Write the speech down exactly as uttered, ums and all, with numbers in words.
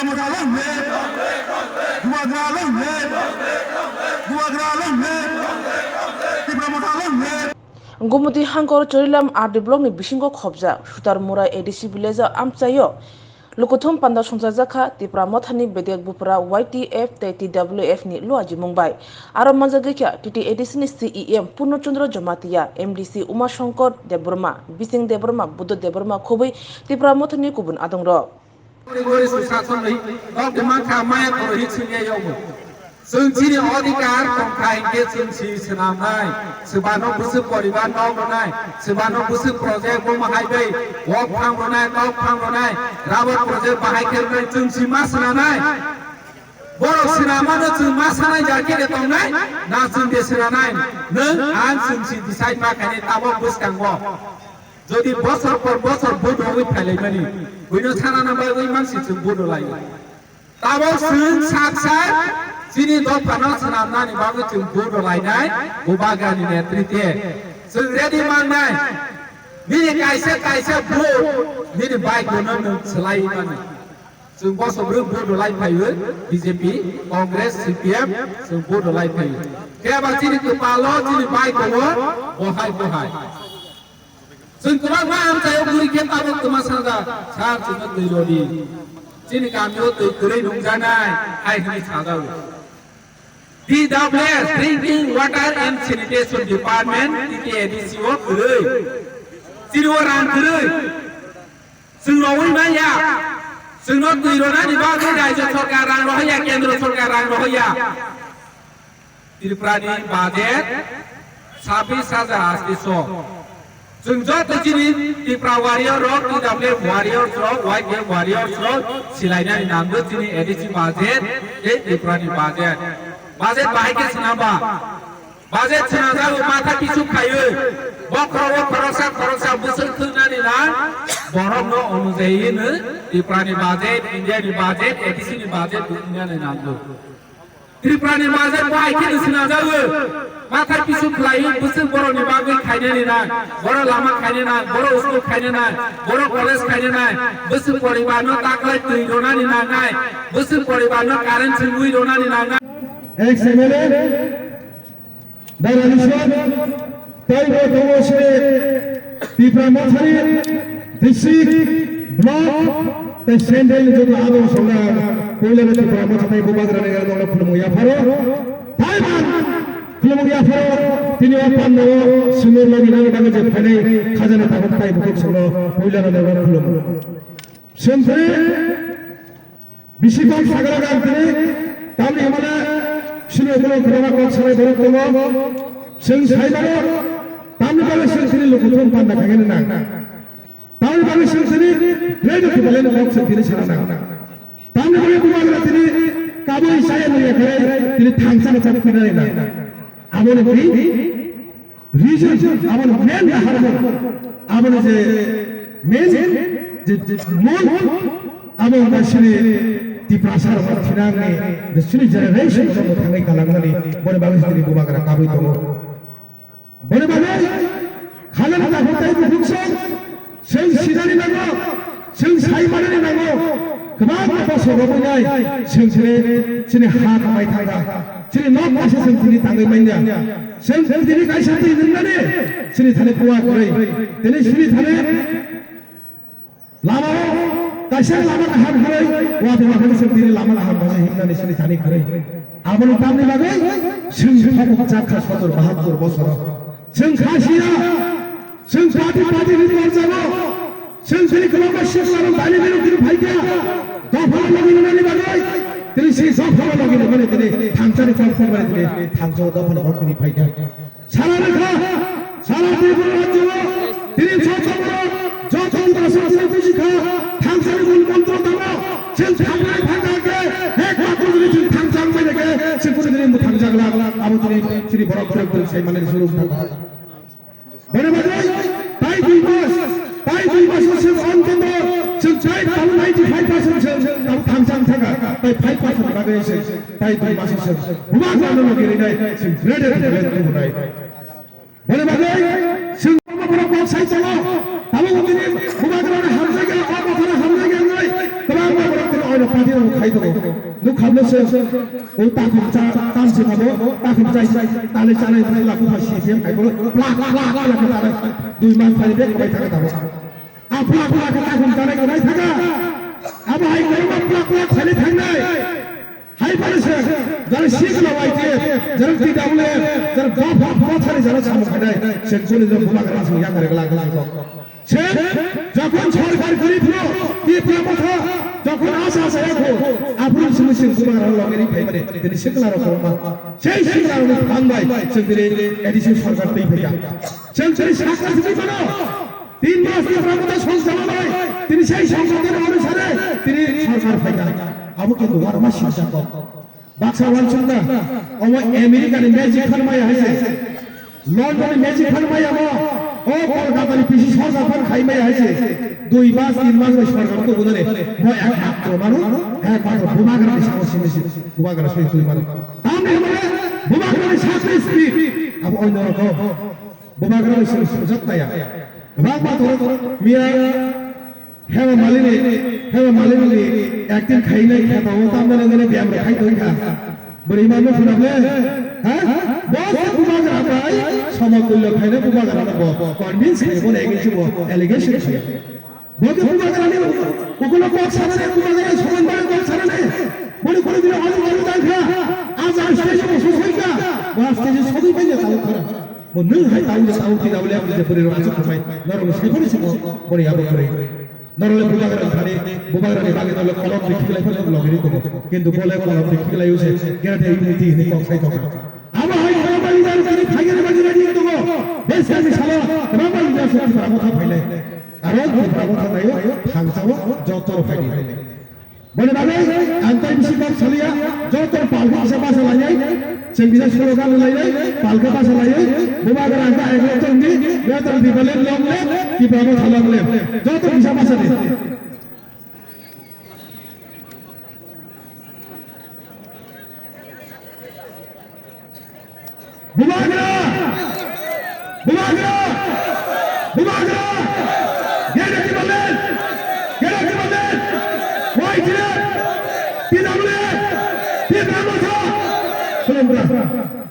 Motha long live! Bubagra long live! Bubagra long live! Tipra Motha long live! Gumudi Hangkor Chorilam R D block ni bisingo khobjak Sutar Murai A D C village o amchaio lukuthum panda songchajak kha Tipra Mothani Bedek Bupra Y T F tei T W F ni luajimung bai. Aro manjagwi kha T T A D C ni C E M Purno Chandra Jamatia, M D C Uma Shankar Debbarma, Bising Debbarma, Buddha Debbarma khobwi Tipra Mothani kubun adongrok. Gori gori susason ri, nok de mankha maya khoro hi singya yogo. Chwng chini odhikar tongkha hinkhe chwng si swnamnai, swbano bwswk poribar nok rwnai, swbano bwswk project bomo hai bai, wok phang rwnai, tok phang rwnai, rubber project bahai khe rwnai, chwng si ma swnamnai. Borok swnamano chwng ma sanai ja khe de tongnai, na chwng de swnamnai, nwng ang chwng si decide ma khainai tabok bwskango. Jodi bosor por bosor vote rogwi phailaimani, buino sanana bagwi mansi chwng vote rwlai. Tabok chwng sak sak chini dophano swnamnani bagwi chwng vote rwlainai, Bubagrani netrite. Chwng ready mangnai, nini kaisa kaisa vote nini bike bono nwng swlaiwi mani. Chwng boso bwrwi vote rwlai phaio, B J P, Congress, C P M, chwng vote rwlai phaio. Khe ba chini kwpalo chini bike bono bohai bohai. Chwng kwbangma amchaio guri khe tabuk kwma sajak, sir, chwngno twi rwdi. Chini kamio twi kwrwi nungjaknai, hai hwnwi sajago. D W S, Drinking Water and Sanitation Department, T T A D C o kwrwi. Chini o rang kwrwi. Chwng rwui manya. Chwngno twi rwnani bagwi Rajya Sarkar rang rohorya, Kendra Sarkar rang rohorya. Tripura ni budget sabbish hajar ashi so. Chwng joto chini Tipra warrior rok, T W F warriors rok, Y T F warriors rok silainani nangwi chini A D C budget tei Tripura ni budget. Budget bahai khe swnamba. Budget swnamjago matha pisu khaiwi. Bokhorogo khoroksa khoroksa bwswk thwngnani nang. Borokno onujayi hwnwi Tripura ni budget, India ni budget, A D C ni budget thwngnani nango. Tripura ni budget bai khe swnamjago. Mathai pisu khlaiwi bwswk borokni bagwi khainani nang, borok lama khainani nang, borok school khainani nang, borok college khainani nang, bwswk poribarno taklai twi rwnani nangnai, bwswk poribarno current swngwi rwnani nangnai. Ex M L A, Dara Nison, tei bo tongo se Tipra Mothani district, block, tei central ni joto adong songna, puila no Tipra Motha tei Bubagra ni nokno khulumung yapharo. Taiban khulumung yapharo, tini o panda o swngur logi nani bagwi je phainai khajani takhuk tei bukhuk songno puila no nokno khulumung. Sengkhe Bisi kok sagra gan tini, tamni hwnmale sini ukulok kwbangma kok sanai borok tongo. Chwng sai mano, tamni bagwi chwng tini lukuthum panda khainani nang. Tamni bagwi chwng tini radio kibaleni kok chwng tini sana nang. Tamni bagwi Bubagra tini kabui saya nungya khe tini thangsa no chak pinani nang. Aboni twi Reason, aboni main kaharmo, aboni je main je, je mol, abo wngkha chini Tiprasa rok thinangni, chini generation rok thangwi kalangmani, boni bagwi chini Bubagra kabui tongo. Boni bagwi khalani takhuk tei bukhuk song, chwng sinani nango, chwng sai manani nango, kwbangma bosor rok wngnai, chwng chini, chini ha kamai thangkha, chini nok kaisa chwng tini tangwi manya. Chwng tini kaisa twi nwngnani, chini thani kuwa kwrwi. Tini chini thani lama o kaisa lama kaham kwrwi, wa tongma khani chwng tini lama kaham kaisa himnani chini thani kwrwi. Aboni tamni bagwi chwng thokok chakha sotor bahattor bosoro. Chwng kha siya, chwng party party hwnwi torjago. Chwng tini kwbangma sikla rok dali bini tini phaikha. Dophano logi nani bagwi. Tini si dophano logi nani tini thangsani kok tini tini thangsa dophano kok tini phaikha. Sara rikha, sara Tripura rajyo, tini joto borok, joto Tiprasa rok tini buji kha, thangsani mul montro tamo, chwng thangnai thangkha khe, ek matro tini chwng thangsa wngmani khe, chwng kunu tini mwthang jakla, abo tini chini borok borok tini sai mani suru thangkha. Boni bagwi, tai dui mas, tai dui mas o chwng on kondo, chwng chai tamo ninety five percent chwng tamo thangsa wngthangkha, tai five percent bagwi chwng tai dui mas o chwng buma khlano logi rinai chwng ready to ready to bunai. Boni bagwi chwng borok kok sai tongo. Tabuk bini bubagrani hamjakya, o bokhorok hamjakya wngwi kwbangma borok tini oino Party rok khai tongo. Nuk khamle se o takhum cha tam se khabo, takhum chai, tale chale bwla ku pha C P M khai bolo, plak, plak, plak, plak, plak, dui mas thani bek khai thaka tabo. A plak, plak khe takhum chanai khe nai thaka. Abo hai kwrwngma plak, plak sani thangnai. Hai phano se, jara sikla Y T F, jara T W F, jara bapha, bathari jara samung khainai, se kuni jora bubagra song yakari glak glak kok. Se, jokhon sorkar gori phano, Tipra Motha, jokhon asa asa yakho, aphuru simi sing bubagra loge ri phai mane, tini sikla rok ma. Sei sikla rok thang bai, se tini A D C sorkar tei phai ya. Se tini sakha simi phano, tin mas ni Tipra Motha song sama bai, tini sei song sama bai, sare, tini sorkar phai ya. Abo khe dugar ma siksa kok. Baksa wansukna, omo America ni magic phan maya hai se. London ni magic phan maya mo. O Kolkata ni P C sorkar phan khai maya hai se. Dui mas, tin mas bai sorkar ko gunane. Mo ek matro manu, ek matro bubagra ni samo simi si, bubagra simi tui manu. Tamni hamare bubagra ni sakri simi. Abo oino rokom. Bubagra ni simi sujak taya. Bang matro miya Hema Malini, Hema Malini ni acting khainai khe tamo tamjani jani biyam rok khai tongkha. Bwrwi ma nukhu na ble? Ha? Bo se bubagra bai somo tullo khainai bubagra no bo convince khai bo nai gwi bo allegation khai. Bo ke bubagra ni ukulo kok sana ne bubagra soman bai kok sana ne. Boni kono dino alu alu dangkha. Aja stage bo sosoi kha. Bo stage sogwi bai ne tamo khara. Bo nwng hai tamo je tamo tira ble je bwrwi rok achuk khai. Norok sai phone se bo boni abo kwrwi. Norole bubagra thani, bubagra ni bagwi norole kolom rikhiklai phano logiri tongo. Kintu bole kolom rikhiklai use, gera de unity hini kok sai tongo. Abo hai kwbangma leader tini phaigani bagwi ready tongo. Bwskangni salo kwbangma leader se Tipra Motha phailai. Aro Tipra Motha naio, thangchao, joto phaidi. Boni bagwi ang tai bisi kok saliya, joto palkhe kisa basa lainai. Chwng kisa slogan lainai, palkhe basa laiwi, bubagra ang ta eklo tongdi, better Tipraland long live, Tipra Motha long live. Joto kisa basa di. Bubagra! Bubagra! Bubagra! Gera Tipraland! Gera Tipraland! Y T F! T W F! Tipra Motha! Khulumkha!